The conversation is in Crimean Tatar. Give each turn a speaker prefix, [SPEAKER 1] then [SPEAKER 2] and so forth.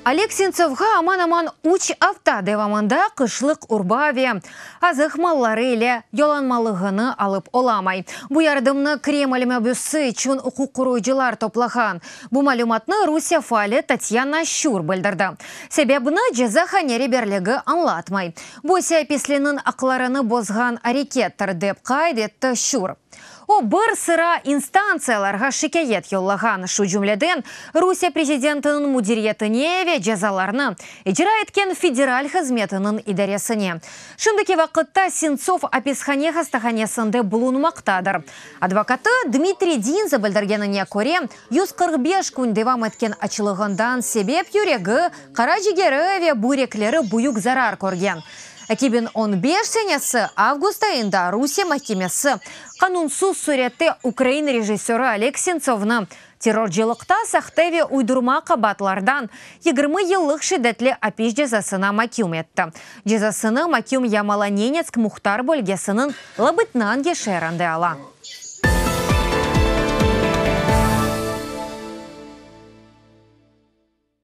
[SPEAKER 1] Oleg Sentsovğa aman-aman üç afta devamında qışlıq urba ve azıq malları ile yollanmalığını alıp olamay. Bu yardımnı Kreml mabüsi içün uquq qoruyıcılar toplağan. Bu malümatnı Rusiye faali Tatyana Şçur bildirdi. Sebebini cezahane reberligi añlatmay. Bu ise apisliniñ aqlarını bozğan arekettir, dep qayd etti Şçur. O, bir sıra instantsiyalarğa şikâyet yollağan, şu cümleden Rusiye prezidentiniñ müdiriyetine ve Cezalarnı icra etken federal hızmetiniñ idaresine. Şimdiki vaqıtta Sentsov apishane hastahanesinde bulunmaqtadır. Advokatı Dmitriy Dinze bildirgenine köre, 145 kün devam etken açlığından sebep yüregi, qara cigeri ve büyrekleri büyük zarar körgen. 2015 senesi avgust ayında Rusiye mahkemesi qanunsız sürette ukrain rejissörı Oleg Sentsovnı terrorcılıqta sahte ve uydurma qabaatlardan 20 yıllıq şiddetli apis cezasına maküm etti. Cezasını maküm Yamalo-Nenetsk muhtar bölgesiniñ Labıtnangi şeerinde ala.